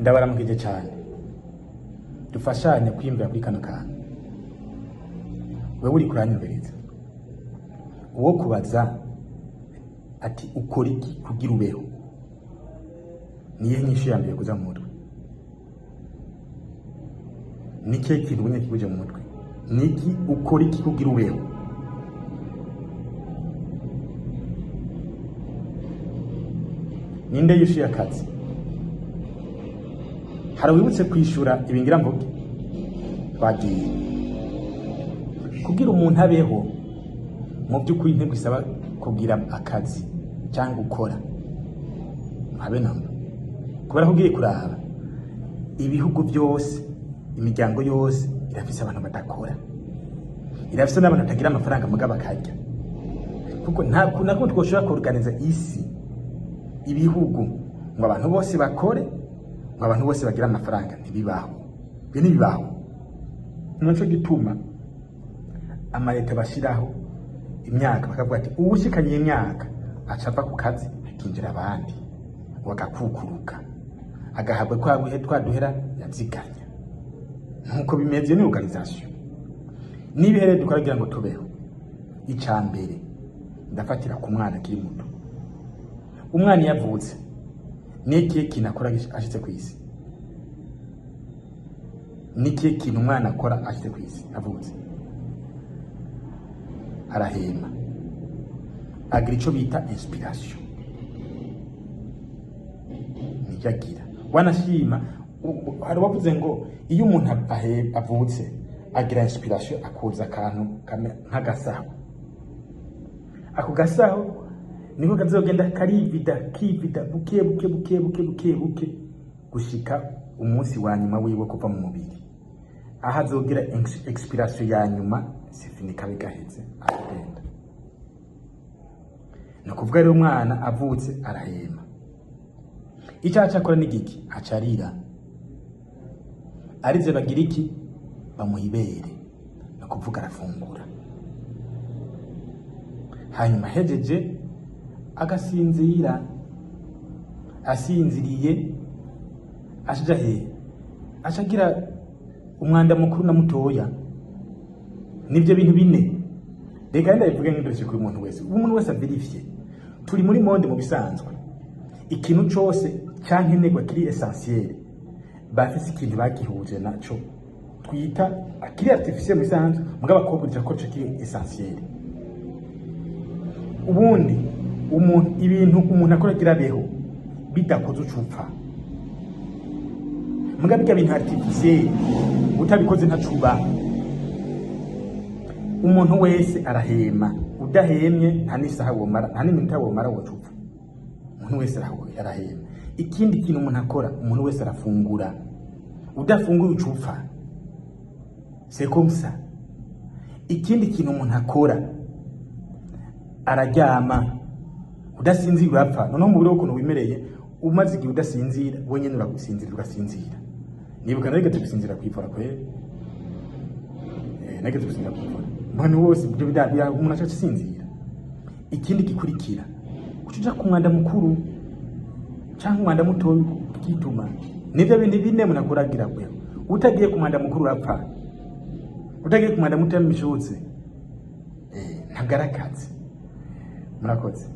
Ndabaramukije cyane. Dufashanye kwiyumvira kuri kano kantu. Wewe uri kuranyumviriza, uwo kubaza ati ukora iki kugira ubeho, niyo nyishu ya mbere kuza mu mutwe? Ni ikihe kintu ubonye kikuje mu mutwe? Niki? Ukora iki kugira ubeho? Ninde yishuye akazi? Hari wibutse kwishura ibingira mvuge? Twagiye. Kugira umuntu abeho, mu by'ukuri ntibisaba kugira akazi cyangwa gukora, habe namba, kubera ko ugiye kuraba ibihugu byose, imiryango yose irafise abantu badakora, irafise n'abantu batagira amafaranga mugabo bakarya, kuko nta kuntu na kumwe twoshobora kuorganiza isi, ibihugu, ngo abantu bose bakore, ngo abantu bose bagire amafaranga. Ntibibaho ibyo, ntibibaho. Nico gituma amaleta bashiraho imyaka, bakavuga ati uwushikanye imyaka aca ava ku kazi, hakinjira abandi, bagakukuruka, agahabwa kwa buhe twaduhera yaziganya. Nkuko bimeze ni organisation n'ibihere dukora kugira ngo tubeho. Ica mbere ndafatira ku mwana akiri muto. Umwana iyo avutse, ni ikihe kintu akora ashitse ku isi? Ni ikihe kintu umwana akora ashitse ku isi, avutse? Arahema, agira ico bita inspiration. Nijyo agira. Wanashima hari uwavuze ngo iyo umuntu avutse agira inspiration, akuza akantu nk'agasaho. Ako gasaho niko kazogenda karivida, kivida buke buke buke buke buke buke, gushika umunsi wa nyuma wiwe kuva mu mubiri, aho azogira expiration ya nyuma, c'est fini, kabe gaheze, akagenda. Ni ukuvuga rero umwana avutse arahema. Icyo aca akora ni giki? Aca arira. Arize bagira iki? Bamuha ibere, ni ukuvuga arafungura. Hanyuma ahejeje agasinzira. Asinziriye aca hehe? Aca agira umwanda mukuru na mutoya. Nibyo bintu bine. Reka ndabivuge nk'indorerezi kuri umuntu wese, umuntu wese avérifié. Turi muri monde, mu bisanzwe ikintu cose cankenerwa kiri essentiel bafise ikintu bagihuje naco twita kiri artificiel mu bisanzwe, mugabo akobwira ko co kiri essentiel. Ubundi umuntu, ibintu umuntu akora agira abeho, bidakoze ucupfa. Mugabo ibyo bintu artificiel utabikoze ntacuba. Umuntu wese arahema. Udahemye nta n'isaha womara, nta n'iminota womara, wocupfa. Umuntu wese arahema. Ikindi kintu umuntu akora, umuntu wese arafungura. Udafunguye ucupfa, c'est comme ça. Ikindi kintu umuntu akora, araryama. Udasinzira urapfa. Noneho umubiri w'ukuntu wimereye, umaze igihe udasinzira, wenyine uragusinzira, ugasinzira. Nibuka narigeze gusinzira kwivura kweri. Nageze gusinzira kwivura none wose ibyo bida umuntu aca asinzira. Ikindi gikurikira, uca uja ku mwanda mukuru canke umwanda mutoya ukituma. Nivyo bintu bine umuntu akora agira gweho. Utagiye ku mwanda mukuru urapfa, utagiye ku mwanda mutoya mishutse, ntabwo ari akazi. Murakoze.